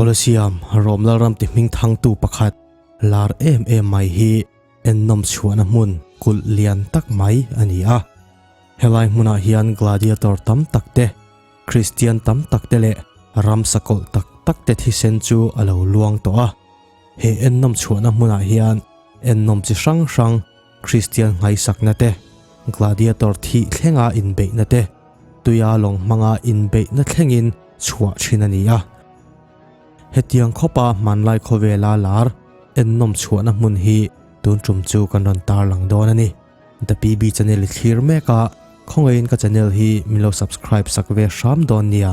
Colosseum Rom Lalram ti hming thangtu pakhat lar em em mai hi ennawm chhuahna hmun kulh lian tak mai a ni a. Helai hmunah hian gladiator tam tak te, Kristian tam tak te leh ramsa kawlh tak tak te thisen chu a lo luang tawh a. He ennawm chhuahna hmunah hian ennawm chi hrang hrang Kristian nghaisakna te, gladiator thih thlenga inbeihna te, tuia lawng hmanga inbeihna thlengin chhuah thin a ni a. Hetiang khawpa hmanlai khawvela lar ennawm chhuahna hmun hi tun tum chu kan rawn tarlang dawn a ni. The PB channel i thlir mek a, khawngaihin ka channel hi min lo subscribe sak ve hram dawn nia.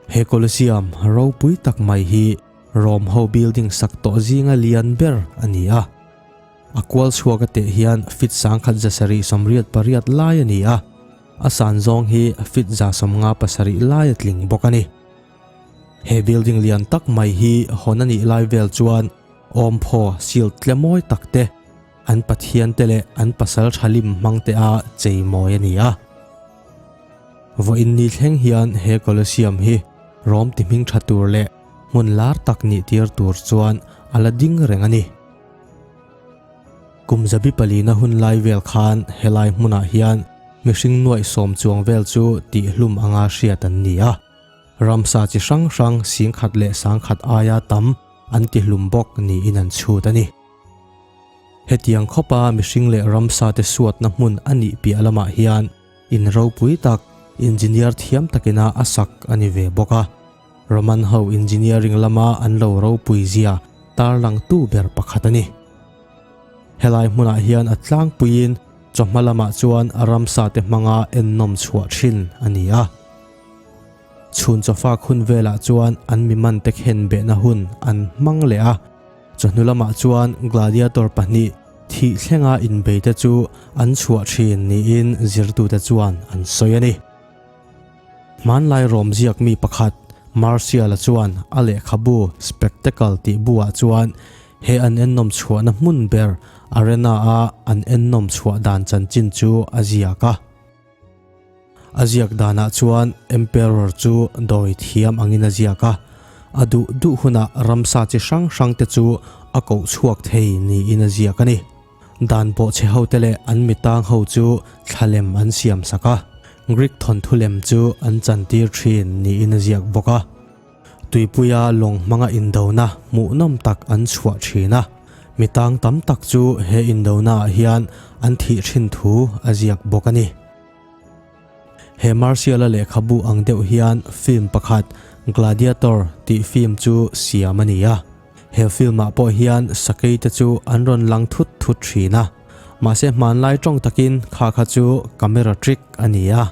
He Colosseum ropui tak mai hi Rome ho building sak tawh zinga lian ber a ni a. A kual chhuak a teh hian feet 1788 lai a ni a, a san zawng hi feet 57 lai a tling bawk a ni. He building lian tak mai hi hawn a nih lai vel chuan awmphaw seal tle mawi tak te, an pathian te leh an pasal tha lim hmang te a chei mawi a ni a. Vawiin ni thleng hian he Colosseum hi Rome ti hming tha tur leh hmun lar tak nih tir tur chuan a la ding reng a ni. Kum zabi palina hun lai vel khan helai hmunah hian mihring nuaih sawm chuang vel chu tihhlum anga hriat an ni a. Ramsa chi hrang hrang singkhat leh sangkhat aia tam an tihlum bawk niin an chhut a ni. Hetiang khawpa mihring leh ramsa te suatna hmun a nih piah lamah hian in ropui tak engineer thiam takina a sak a ni ve bawk a. Roman ho engineering lama an lo ropui zia tarlangtu ber pakhat a ni. Helai hmunah hian a tlangpuiin chawhma lamah chuan ramsa te hmanga ennawm chhuah thin a ni a. Chhun chawfak hun velah chuan an mi man te khen behna hun an hmang leh a. Chawhnu lamah chuan gladiator pahnih thih thlenga inbei te chu an chhuah thin niin zirtute chuan an sawi a ni. Hmanlai rawm ziak mi pakhat Martial-a chuan a lehkhabu Spectacle tih buah chuan he an ennawm chhuahna hmun ber arena-a an ennawm chhuah dan chanchin chu a ziak a. A ziak danah chuan Emperor chu dawi thiam angin a ziak a, a duh duh hunah ramsa chi hrang hrang te chu a koh chhuak thei niin a ziak a ni. Dan bawhchhe hote leh an mitang ho chu thlalem an siam sak a, Greek thawnthu lem chu an chantir thin niin a ziak bawk a. Tuipuia lawng hmanga indona hmuhnawm tak an chhuah thin a, mitang tam tak chu he indonaah hian an thih thin thu a ziak bawk a ni. He Martial-a lehkhabu ang deuh hian film pakhat Gladiator tih film chu siam a ni a. He film-ah pawh hian sakei te chu an rawn lang thut thut thin a. Mahse hmanlai tawng takin kha kha chu camera trick a ni a.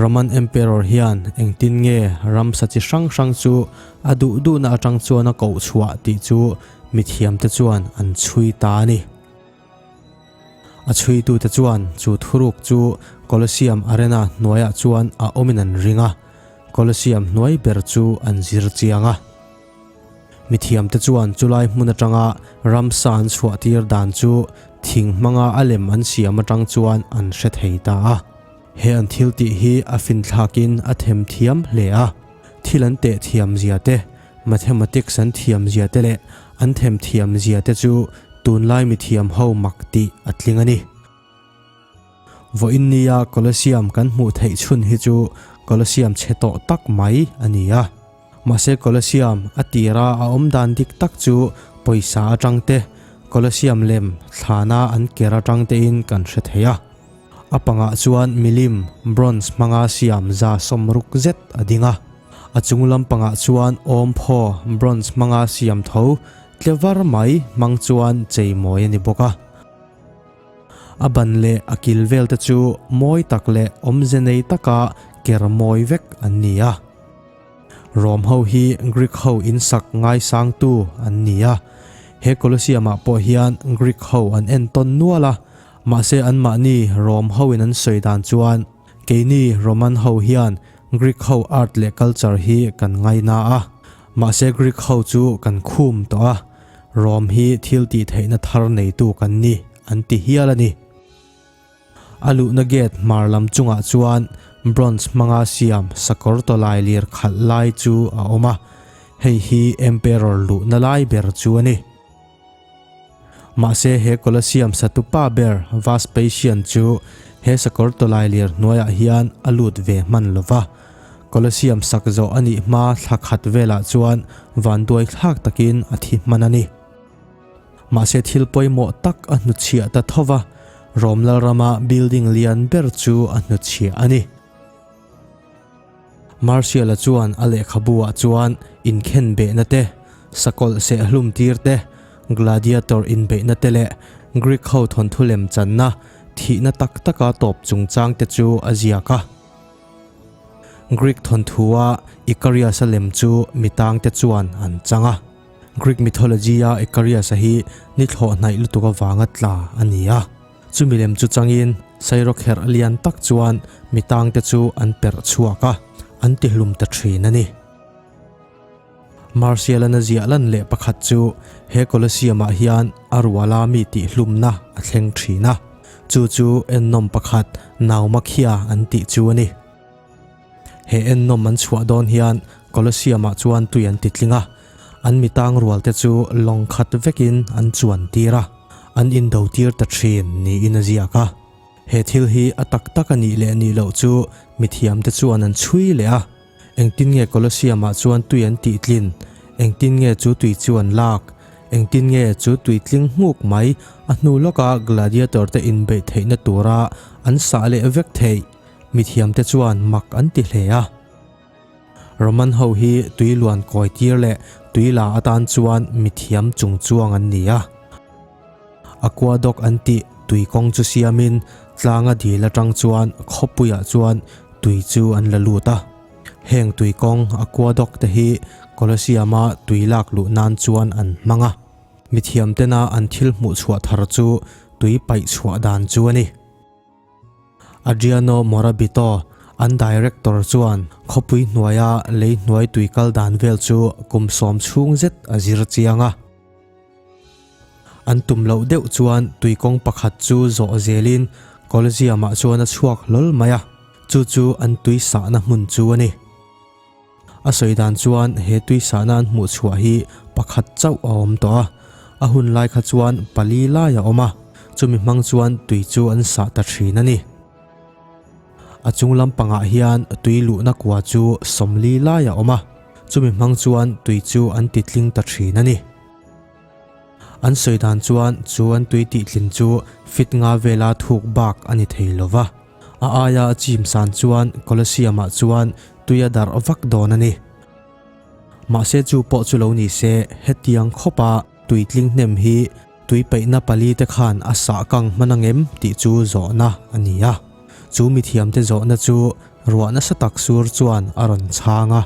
Roman Emperor hian engtin nge ramsa chi hrang hrang chu a duh duhna atang chuan a koh chhuah tih chu mithiamte chuan an chhui ta a ni. A chhuitute chuan chu thuruk chu Colosseum Arena hnuaiah chuan a awmin an ring a, Colosseum hnuai ber chu an zir chiang a. Mithiamte chuan chulai hmun atanga ramsa an chhuahtir dan chu thing hmanga a lem an siam atang chuan an hre thei ta a. He an thil tih hi a finthlakin a themthiam hle a, thil an teh thiam zia te, mathematics an thiam zia te leh an themthiam zia te chu tunlai mithiam ho mak tih a tling a ni. Vawiin nia Colosseum kan hmuh theih chhun hi chu Colosseum chhe tawh tak mai a ni a. Mahse Colosseum a tira a awm dan dik tak chu pawisa atang te, Colosseum lem thlana an ker atang tein kan hre thei a. A pangah chuan milim, bronze, hmanga siam 160 zet a ding a. A chung lampangah chuan awmphaw, bronze, hmanga siam tho tle var mai hmang chuan chei mawi a ni bawk a. A ban leh a kil vel te chu mawi tak leh awmze nei taka ker mawi vek an ni a. Rom ho hi Greek ho insak ngaisangtu an ni a. He Colosseum ah pawh hian Greek ho an entawn nual a, mahse anmahni Rom ho in an sawi dan chuan keini Roman ho hian Greek ho art leh culture hi kan ngaina a, mahse Greek ho chu kan khum tawh a, Rom hi thil tih theihna thar neitu kan ni an ti hial a ni. A luhna gate hmar lam chungah chuan bronze hmanga siam sakawr tawlai lir khalh lai chu a awm a, hei hi emperor luhna lai ber chu a ni. Mahse he Colosseum satupa ber Vespasian chu he sakawr tawlai lir hnuaiah hian a lut ve hman lo va. Colosseum sak zawh a nih hma thla khat velah chuan vanduai thlak takin a thi hman a ni. Mahse thil pawimawh tak a hnuchhiah ta tho va, Rom Lalrama building lian ber chu a hnuchhiah a ni. Martial-a chuan a lehkhabu-ah chuan inkhen behna te, sakawlh sehhlum tir te, gladiator inbeihna te leh Greek ho thawnthu lem channa thihna tak taka tawp chungchang te chu a ziak a. Greek thawnthu-a Icarius-a lem chu mitangte chuan an chang a. Greek mythology-a Icarius-a hi ni thlawh hnaih lutuk avanga tla a ni a. Chumi lem chu changin sairawkherh lian tak chuan mi tangte chu an perh chhuak a, an tihlum ta thin a ni. Martial-an a ziah lan leh pakhat chu he Colosseum-ah hian a ruala mi tihhlumna a thleng thin a, chu chu ennawm pakhat Naumakhia an tih chu a ni. He ennawm an chhuah dawn hian Colosseum-ah chuan tui an titling a, an mi tang rualte chu lawng khat vekin an chuan tir a, an indo tir ta thin niin a ziak a. He thil hi a tak tak a nih leh nih loh chu mithiamte chuan an chhui leh a, engtin nge Colosseum-ah chuan tui an tihtlin, engtin nge chu tui chu an lak, engtin nge chu tui tling nghuk mai a hnu lawka gladiator te inbeih theihna tura an sah leh vek theih. Mithiamte chuan mak an ti hle a. Roman ho hi tui luan kawi tir leh tui la atan chuan mithiam chung chuang an ni a. Aqueduct an tih tui kawng chu siamin tlanga dil atang chuan khawpuiah chuan tui chu an la lut a. Heng tui kawng aqueduct te hi Colosseum-a tui lak luh nan chuan an hmang a. Mithiamtena an thil hmuh chhuah thar chu tui paih chhuah dan chu a ni. Adriano Morabito, an director chuan khawpui hnuaia lei hnuai tui kal dan vel chu kum sawm chhung zet a zir chiang a. An tum loh deuh chuan tui kawng pakhat chu zawh zelin Colosseum-ah chuan a chhuak hlawl mai a, chu chu an tui sahna hmun chu a ni. A sawi dan chuan he tui sahna an hmuh chhuah hi pakhat chauh a awm tawh a, a hun lai kha chuan pali lai a awm a, chumi hmang chuan tui chu an sah ta thin a ni. A chung lampangah hian tui luhna kua chu sawmli lai a awm a, chumi hmang chuan tui chu an ti tling ta thin a ni. An sawi dan chuan chu an tui tihtlin chu fit nga vela thuk bak a ni thei lo va. A aia a chim san chuan Colosseum-ah chuan tui a darh vak dawn a ni. Mahse chu pawh chu lo ni se, hetiang khawpa tui tling hnem hi tui peihna pali te khan a sah kang hman angem tih chu zawhna a ni a. Chu mithiamte zawhna chu ruah nasa tak sur chuan a rawn chhang a.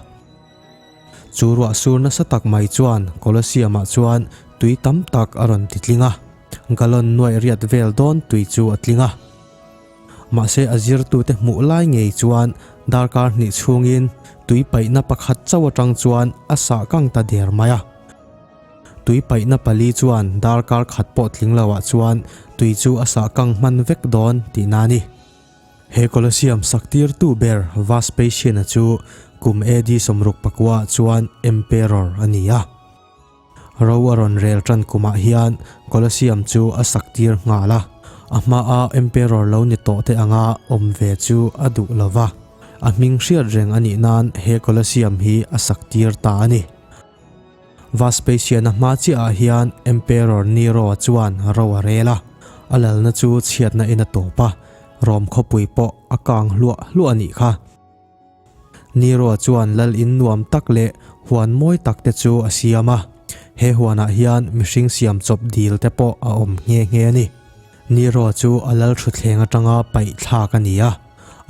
Chu ruah sur nasa tak mai chuan Colosseum-ah chuan tui tam tak a rawn ti tling a. Gallon nuaih riat vel dawn tui chu a tling a. Mahse a zirtute hmuh lai ngei chuan darkar hnih chhungin tui paihna pakhat chauh atang chuan a sah kang ta der mai a. Tui paihna pali chuan darkar khat pawh tling loah chuan tui chu a sah kang hman vek dawn tihna a ni. He Colosseum sak tirtu ber Vespasian-a chu kum AD 69 ah chuan Emperor a ni a. Ro a rawn rel tan kumah hian Colosseum chu a sak tir nghal a, a hmaa Emperor lo ni tawh te anga awm ve chu a duh lo va, a hming hriat reng a nih nan he Colosseum hi a sak tir ta a ni. Vespasian-a hma chiahah hian Emperor Nero-a chuan ro a rel a, a lalna chu chhiatna in a tawp a, Rome khawpui pawh a kang hluah hluah a nih kha. Nero chuan lal in nuam tak leh huan mawi tak te chu a siam a, he huanah hian mihring siam chawp dil te pawh a awm nghe nghe a ni. Nero chu a lal thutthleng atanga paih thlak a ni a,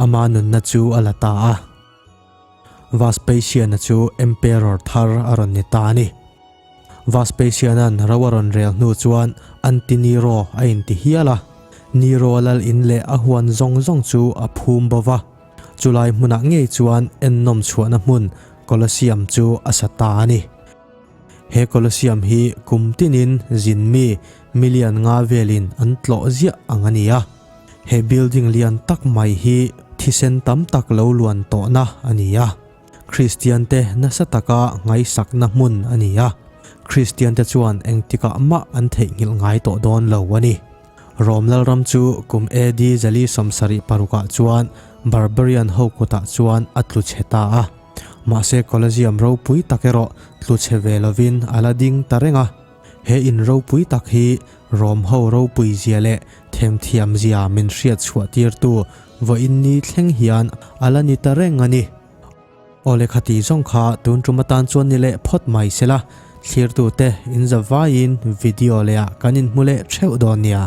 ama nunna chu a la ta a. Vespasian-a chu Emperor thar a rawn ni ta a ni. Vespasian-a'n ro a rawn rel hnu chuan Anti-Nero a inti hial a, Nero lal in leh a huan zawng zawng chu a phum bo va. Chulai hmunah ngei chuan ennawm chhuahna hmun Colosseum chu a sa ta a ni. He Colosseum hi kum tinin zin mi million nga velin an tlawh ziah ang a ni a. He building lian tak mai hi. Thisen tam tak lo luan tawhna a ni a. Kristiante nasa taka ngaihsakna hmun a ni a. Kristiante chuan engtikah mah an theihnghilh ngai tawh dawn lo a ni. Rom Lalram chu kum AD 476 ah chuan Barbarian ho kutah chuan a tlu chhe ta a. Mahse Colosseum ropui tak erawh tlu chhe ve lovin a la ding ta reng a. He in ropui tak hi Rom ho ropui zia leh themthiam zia min hriat chhuah tirtu vawiin ni thleng hian a la ni ta reng a ni. Aw lehkha tih zawng kha tun tum atan chuan ni leh phawt mai se la, thlirtute in za vaiin video lehah kan inhmu leh theuh dawn nia.